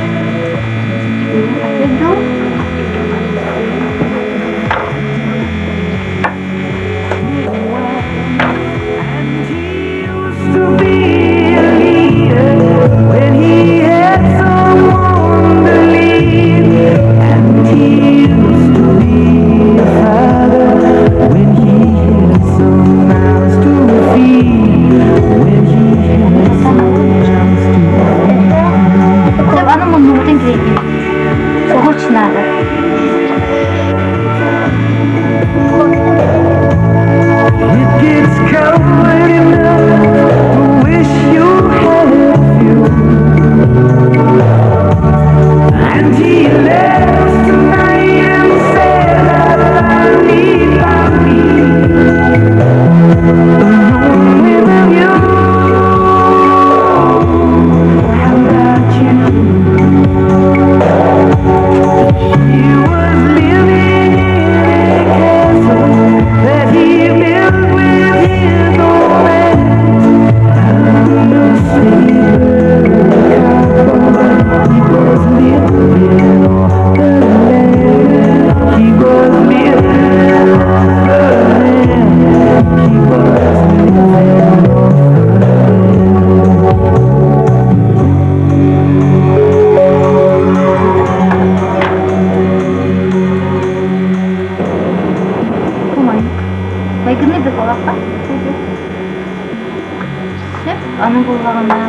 Аны буоллаҕына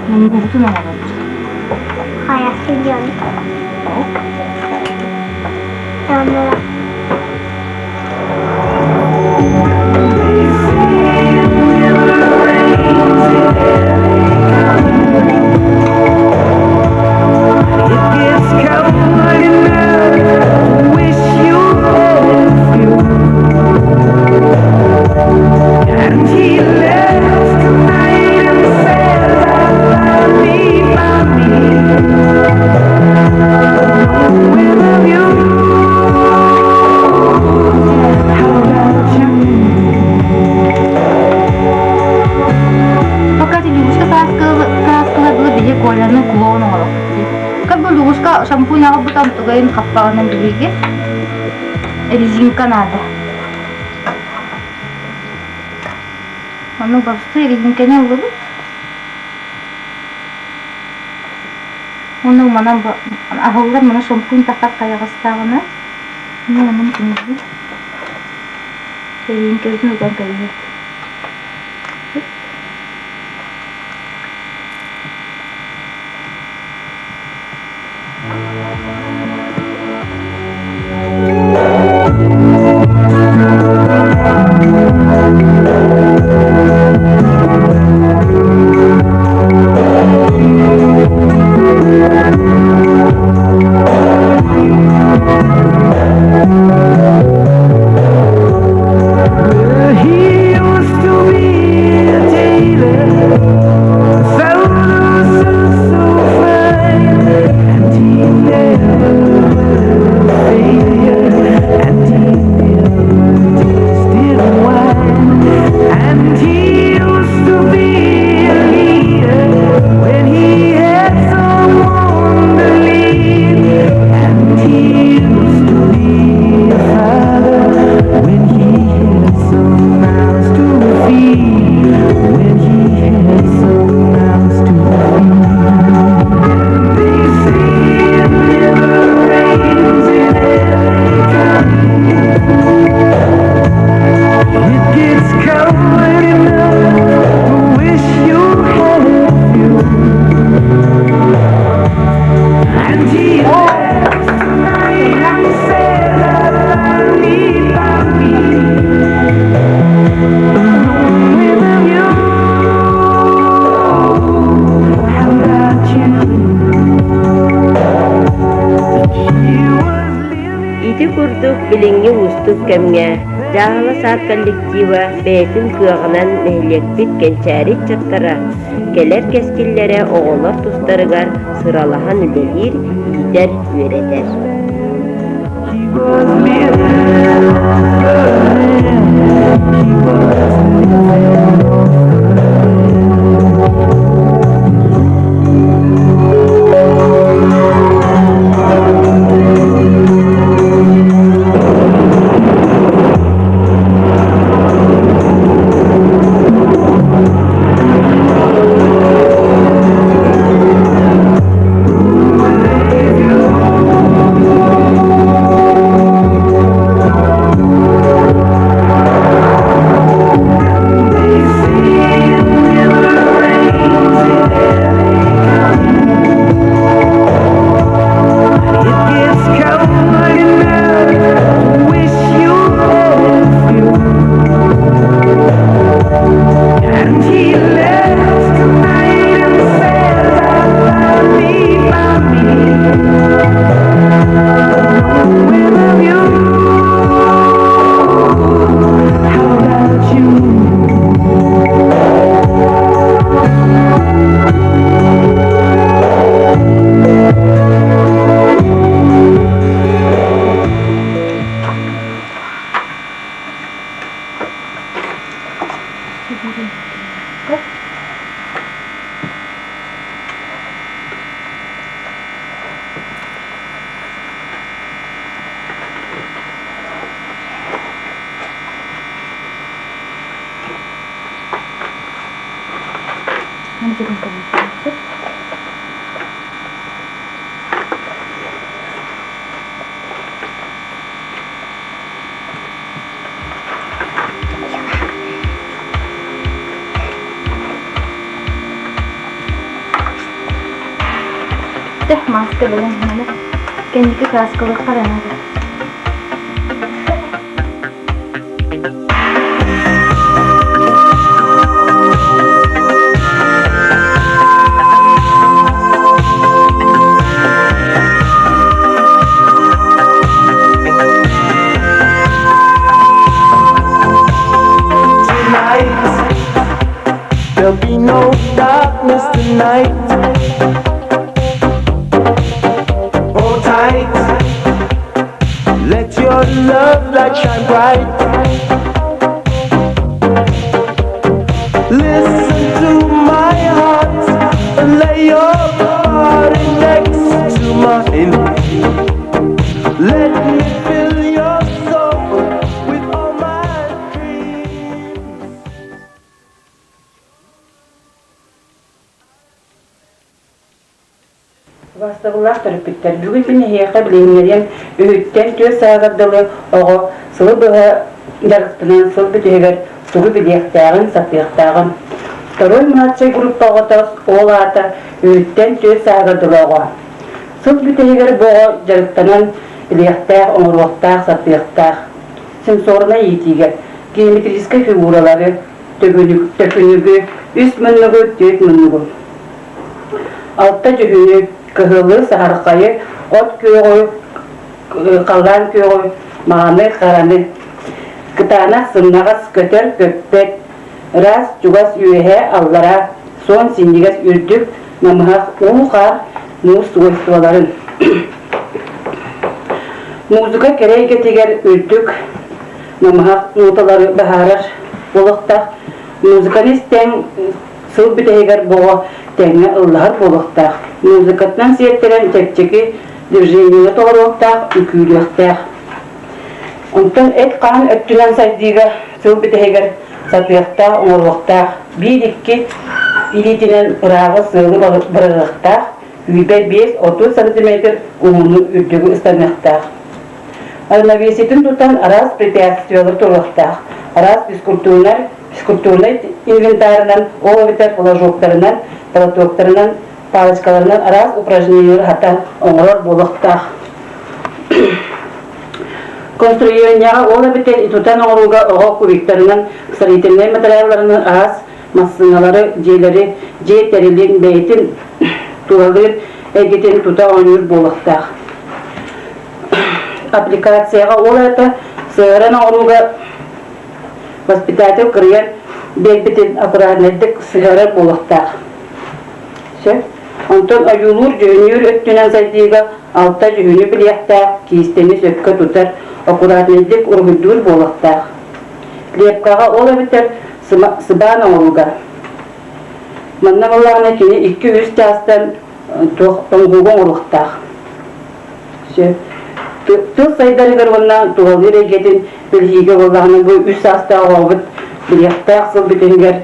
муннубутун оҥоробут. Хайа сылдьан. Пока ты лягушка кырааскалардылы биһи Коляны клоун оҥоруохпут дии. Как бы лягушка шампунь аҕалбытам тугайын хаппаҕынан биһиги резинка надо. Ону барсы резинкэни ыллыбыт. Уонна манан аһыллар маны шампунь тахар хайаҕастааҕына ну онон киниги резинкэбитин уган кэбиһэбит. He used to be a tailor, fellow so so fine, and he never was a failure, and he never tasted wine, and he used to be a leader when he had someone to lead, and he used to be a father when he had some mouths to feed, when he had some mouths to feed. They say it never rains in LA County. It gets cold enough to wish you had a few. And he laughs tonight and said, I need by me. Alone with you. How about you? She was living. Ити курдук билиҥҥи уустук кэмҥэ дьааһыла саад коллектива бэйэтин кыаҕынан нэһилиэкпит кэнчээри ыччаттара, кэлэр кэскиллэрэ оҕолор тустарыгар сыралаһан үлэлиир, иитэр, үөрэтэр. He was living for him. He was living for They say it never rains in LA County. It gets cold enough to wish you had a few. And he laughs tonight and says, I finally found me. Alone with a view. How about you? Бүттэ, мааска бэлэм. Маны кэнники кырааскалыахха эрэ наада. Tonight, there'll be no darkness tonight. Hold tight, let your love light shine bright. Listen to my heart and lay your body next to mine. Let me fill your soul with all my dreams. Убаастабыллаах төрөппүттэр, бүгүн мин эһиэхэ билиһиннэриэм үһүттэн түөрт сааһыгар дылы оҕо сылы быһа дьарыктанан сыл бүтүһүгэр тугу билиэхтээҕин, сатыахтааҕын. Второй младшай группа оҕото ол аата үһүттэн түөрт сааһыгар дылы оҕо. Сыл бүтэһигэр бу оҕо дьарыктанан билиэхтээх, оҥоруохтаах, сатыахтаах. Сенсорнай иитиигэ геометрическай фигуралары, төкүнүгү, үс муннугу, түөрт муннугу. Алта дьүһүнү, кыһылы, саһархайы, от күөҕү, халлаан күөҕү, мааны, хараны. Кытаанах, сымнаҕас, көтөр, көппөт, ыраас, чугас, үөһэ, аллара, суон, синньигэс, үрдүк, намыһах, уу-хаар, муус свойстволарын. Музыка кэрэ эйгэтигэр үрдүк, намыһах ноталары быһаарар буолуохтаах. Музыканы истэн сыл бүтэһигэр боҕо тэҥҥэ ыллаһар буолуохтаах. Музыкатынан сиэттэрэн чэпчэки движениены толоруохтаах, үкүүлүөхтээх. Онтон эт-хаан өттүнэн сайдыыга сыл бүтэһигэр сатыахтаах, оҥоруохтаах. Биир-икки илиитинэн ырааҕы сыалы быраҕыахтаах, күүбэ 5-30 сантиметр уһуну үрдүгү ыстаныахтаах. Равновесиетин тутан араас препятствиялары туруохтаах, араас физкультурнай, физкультурнай инвентарынан, ол эбэтэр флажоктарынан, платоктарынан, палочкаларынан араас упражнениелары хатан оҥорор буолуохтаах. Конструированияҕа ол эбэтэр тутан оҥорууга оҕо кубиктарынан, строительнай материалларынан араас массыыналары, дьиэлэри, дьиэ тэрилин бэйэтин тулалыыр эйгэтин тута оонньуур буолуохтаах. Аппликацияҕа ол это сыһыаран оҥорууга воспитатель кырыйан биэрбитин аккуратнайдык сыһыарар буолуохтаах. Сөп. Онтон ойуулуур-дьүһүннүүр өттүнэн сайдыыга алта дьүһүнү билиэхтээх, киистэни сөпкө тутар, аккуратнайдык уруһуйдуур буолуохтаах. Лепкаҕа ол эбэтэр сыбаан оҥорууга. Манна буоллаҕына кини икки-үс чаастан туох оҥоһууга оҥоруохтаах. Сөп. Тыл сайдарыгар уонна тулалыыр эйгэтин билиигэ буоллаҕына бу үс саастаах оҕобут билиэхтээх сыл бүтүнүгэр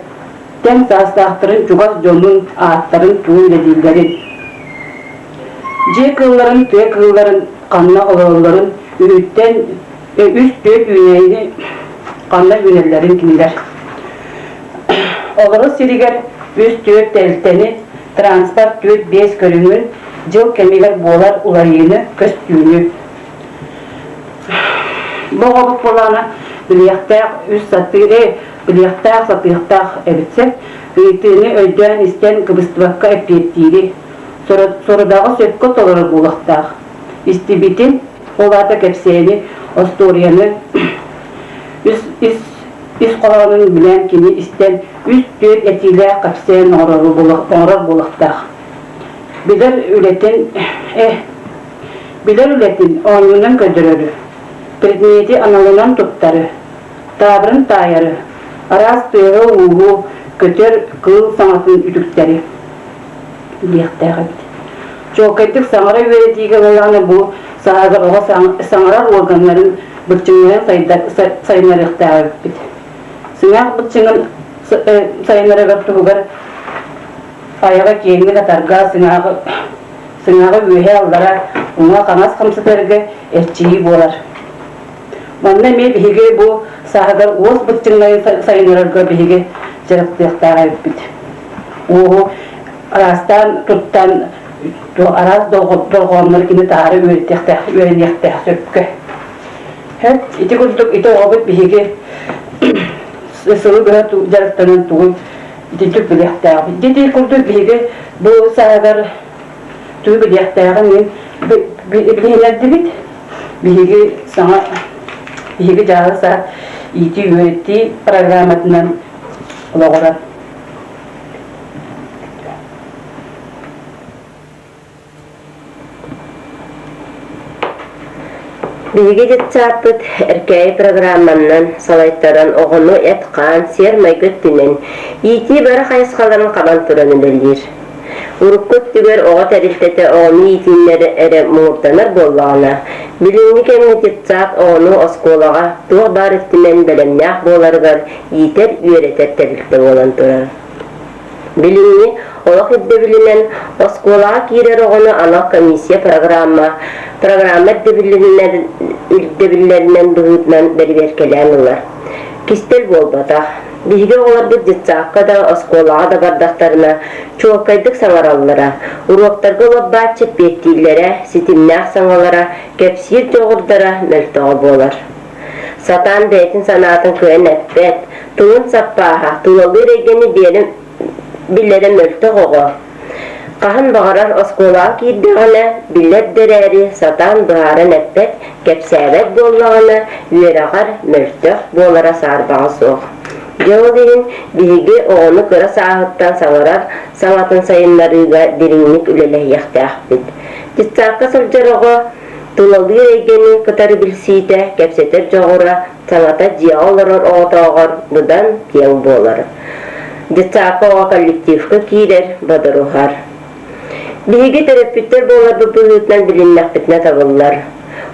тэҥ саастаахтарын чугас дьонун ааттарын тугу үлэлииллэрин, дьиэ кыылларын, тыа кыылларын ханна олороллорун үһүттэн үс-түөрт үүнээйини ханна үүнэллэрин кинилэр. Олорор сиригэр үс-түөрт тэрилтэни, транспорт түөрт-биэс көрүҥүн, дьыл кэмигэр буолар уларыйыыны, көстүүнү. Бу оҕобут буолаана билиэхтээх үс сатыы, билиэхтээх, сатыахтаах эбитсэ. Ыйытыыны өйдөөн истэн кыбыстыбакка эппиэттиири, сорудаҕы сөпкө толорор буолуохтаах. Истибитин, ол аата кэпсээни, остуоруйаны ис, ис, ис хоһоонун билэн кини истэн үс-түөрт этиилээх кэпсээн оҥорор буолуохтаах. Билэр үлэтин билэр үлэтин оонньуунан көрдөрөрү, предмети аналынан туттары, таабырын таайары, араас тыаһы-ууһу, көтөр, кыыл саҥатын үтүктэри диэхтээх эбит. Чуолкайдык саҥара үөрэтиигэ буоллаҕына бу сааһыгар оҕо саҥарар уорганнарын быччыҥнарын сайыннарыахтаах эбиппит. Сыҥаах быччыҥын сайыннарыгар туһугар айаҕа киэҥник атарга, сыҥааҕы сыҥааҕы үөһэ аллара, уҥа-хаҥас хамсатарга эрчийии буолар. Манна эмиэ биһиги бу сааһыгар уос быччыҥнарын сайыннарарга биһиги дьарыктыахтаах эбиппит. Уоһу араастаан туттан. Араас дорҕооннору кини таһаара үөрэтиэхтээх, үөрэниэхтээх сөпкө. Ити курдук ити оҕобут биһиги сылы быһа дьарыктанан тугу итинтик билиэхтээҕбит. Ити курдук биһиги бу сааһыгар тугу билиэхтээҕин мин билиһиннэрдибит. Биһиги саҥа биһиги дьааһы саат иитии-үөрэтии программатынан олоҕуран Биһиги детсааппыт Эркээйи программанан салайтаран оҕону эт-хаан, сиэр-майгы өттүнэн иитии бары хайысхаларын хабан туран үлэлиир. Урукку өттүгэр оҕо тэрилтэтэ оҕону иитииннэр эрэ муҥурданар буоллаҕына, билиҥҥи кэмҥэ детсад оҕону оскуолаҕа туох баар өттүнэн бэлэмнээх буоларыгар иитэр-үөрэтэр тэрилтэ буолан турар. Билиҥҥи олох ирдэбилинэн оскуолаҕа киирэр оҕону анал комиссия программа программа ирдэбиллэринэн быһыытынан бэрэбиэркэлээн ылар. Кистэл буолбатах. Биһиги оҕолорбут детсадка да, оскуолаҕа да бардахтарына чуолкайдык саҥараллара, уруоктарга олорбааччы эппиэттииллэрэ, ситимнээх саҥалара, кэпсиир дьоҕурдара мөлтөҕө буолар. Сатаан бэйэтин санаатын кыайан эппэт, тылын саппааһа, тулалыыр эйгэни биэрэн билэрэ мөлтөх оҕо. Хаһан баҕарар оскуолаҕа киирдэҕинэ, билэр да эрээри сатаан быһааран эппэт, кэпсээбэт буоллаҕына, үөрэҕэр мөлтөх буолара саарбаҕа суох. Дьэ ол иһин биһиги оҕону кыра сааһыттан саҥарар саҥатын сайыннарыыга дириҥник үлэлэһиэхтээхпит. Детсадка сылдьар оҕо Тулалыыр эйгэни кытары билсиитэ, кэпсэтэр дьоҕура, саҥата дьиэҕэ олорор оҕотооҕор быдан киэҥ буолар. Детсадка оҕо коллективка киирэр, бодоруһар. Биһиги төрөппүттэр буоларбыт быһыытынан билиннэхпитинэ табыллар.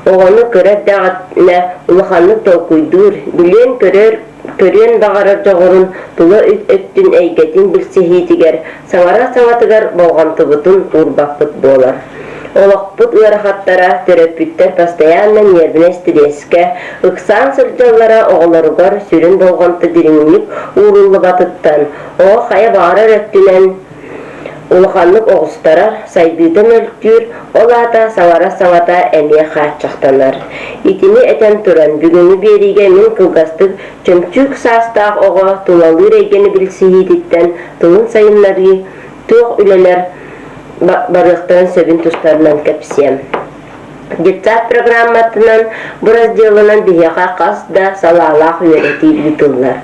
Оҕону кыра эрдэҕинэ улаханнык толкуйдуур, билиэн-көрөр, көрүөн баҕарар дьоҕурун тула өттүн эйгэтин билсиһиитигэр, саҥарар саҥатыгар болҕомтобутун уурбаппыт буолар. Олохпут ыарахаттара, төрөппүттэр постоянно нервнэй стресске ыксаан сылдьаллара оҕолоругар сүрүн болҕомто дириҥник ууруллубатыттан, оҕо хайа баҕарар өттүнэн Улаханнык оҕустарар, сайдыыта мөлтүүр, ол аата саҥарар саҥата эмиэ хааччахтанар. Итини этэн туран, бүгүҥҥү биэриигэ мин кылгастык чөмчүүк саастаах оҕо тулалыыр эйгэни билсиһиититтэн тылын сайыннарыы, туох үлэлэр барыахтарын сөбүн тустарынан кэпсиэм. Детсад программатынан бу разделынан биһиэхэ хас да салаалаах үөрэтии ыытыллар.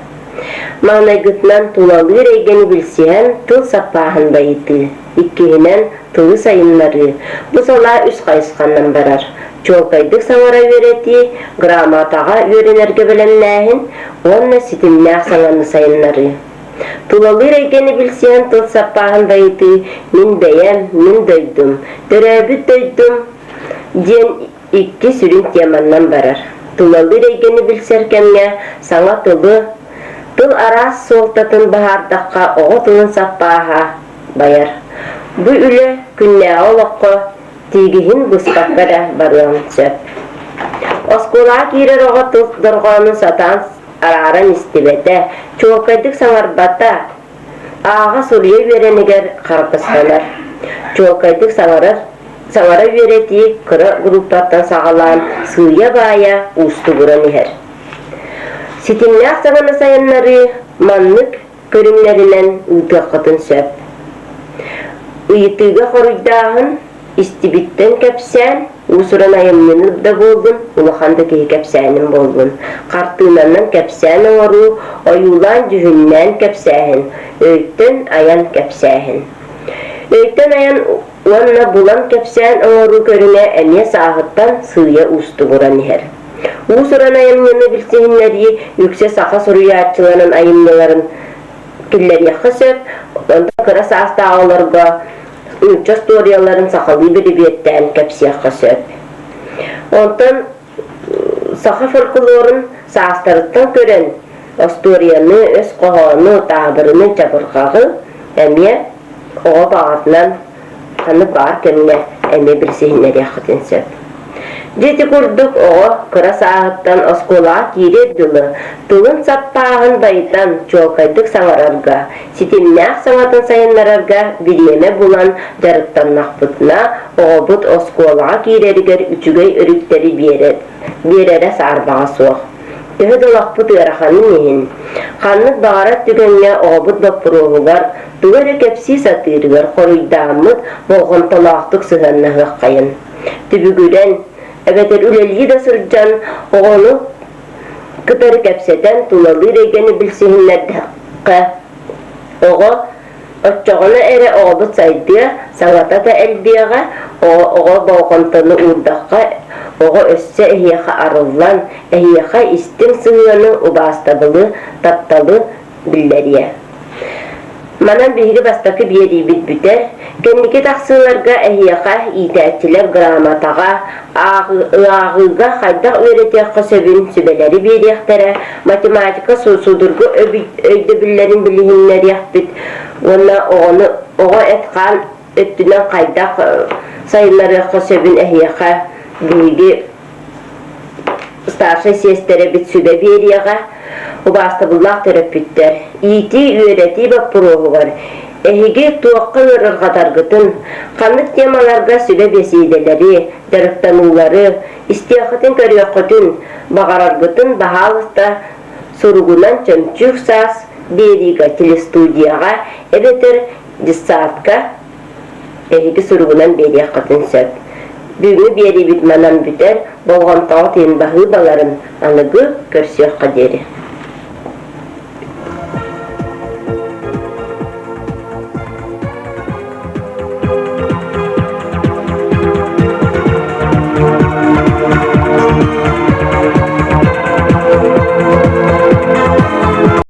Маҥнайгытынан тулалыыр эйгэни билсиһэн тыл саппааһын байытыы, иккиһинэн тылы сайыннарыы. Бу салаа үс хайысханан барар. Чуолкайдык саҥара үөрэтии, грамотаҕа үөрэнэргэ бэлэмнээһин уонна ситимнээх саҥаны сайыннарыы. Тулалыыр эйгэни билсиһэн тыл саппааһын байытыы мин бэйэм, мин дойдум, төрөөбүт дойдум диэн икки сүрүн теманнан барар. Тулалыыр эйгэни билсэр кэмҥэ саҥа тылы, тыл араас суолтатын быһаардахха оҕо тылын саппааһа байар. Бу үлэ күннээҕи олоххо тиигиһин быспакка да барыан сөп. Оскуолаҕа киирэр оҕо тыл дорҕоонун сатаан арааран истибэтэ, чуолкайдык саҥарбата, Ааҕа суруйа үөрэнигэр харгыстанар, чуолкайдык саҥарар саҥара үөрэтии кыра группаттан саҕалаан сыыйа-баайа уустугуран иһэр. Ситимнээх саҥаны сайыннарыы маннык көрүҥнэринэн ыытыаххытын сөп. Ыйытыыга хоруйдааһын Истибиттэн кэпсээн, уус-уран айымньыны да буоллун, улахан да киһи кэпсээнин буоллун, хартыынанан кэпсээн оҥоруу, ойуулаан-дьүһүннээн кэпсээһин, өйтөн айан кэпсээһин. Өйтөн айан уонна булан кэпсээн оҥоруу көрүҥэ эмиэ сааһыттан сыыйа уустугуран иһэр. Уус-уран айымньыны билсиһиннэрии үксэ саха суруйааччыларын айымньыларын киллэриэххэ сөп, онтон кыра саастаах оҕолорго нуучча остуоруйаларын сахалыы бирибиэттээн кэпсиэххэ сөп. Онтон саха фольклорун саастарыттан көрөн остуоруйаны, өс хоһоону, таабырыны, чабырҕаҕы эмиэ оҕо баҕатынан ханнык баар кэмҥэ эмиэ билсиһиннэриэххитин сөп. Дьэ ити курдук оҕо кыра сааһыттан оскуолаҕа киириэр дылы тылын саппааһын байытан чуолкайдык саҥарарга, ситимнээх саҥатын сайыннарарга бириэмэ булан дьарыктаннахпытына, оҕобут оскуолаҕа киирэригэр үчүгэй өрүттэри биэрэр, биэрэрэ саарбаҕа суох. Төһө да олохпут ыараханын иһин, ханнык баҕарар түгэҥҥэ оҕобут боппуруоһугар тугу эрэ кэпсии сатыырыгар хоруйдааммыт болҕомтолоохтук сыһыаннаһыаххайын. Түбүгүрэн, эбэтэр үлэлии да сылдьан оҕону кытары кэпсэтэн тулалыыр эйгэни билсиһиннэрдэххэ, оҕо оччоҕуна эрэ оҕобут сайдыа, саҥата да элбиэҕэ, оҕо болҕомтону уурдахха, оҕо өссө эһиэхэ арыллан, эһиэхэ истиҥ сыһыаны, убаастабылы, тапталы биллэриэ. Манан биһиги бастакы биэриибит бүтэр. Кэнники тахсыыларга эһиэхэ иитээччилэр грамотаҕа, ааҕыыга хайдах үөрэтиэххэ сөбүн сүбэлэри биэриэхтэрэ, математика судургу өйдөбүллэрин билиһиннэриэхпит уонна оҕону оҕо эт-хаан өттүнэн хайдах сайыннарыахха сөбүн эһиэхэ биһиги старшай сиэстэрэбит сүбэ биэриэҕэ, убаастабыллаах төрөппүттэр, иитии-үөрэтии боппуруоһугар эһиги туохха ыарырҕатаргытын, ханнык темаларга сүбэ бэсиэдэлэри, дьарыктаныылары истиэххитин-көрүөххүтүн баҕараргытын баһаалыста суругунан Чөмчүүк саас биэриигэ телестудияҕа эбэтэр детсадка Эһиги суругунан биэриэххитин сөп. Бүгүҥҥү биэриибит манан бүтэр, болҕомтоҕут иһин баһыыбаларын аныгы көрсүөххэ диэри.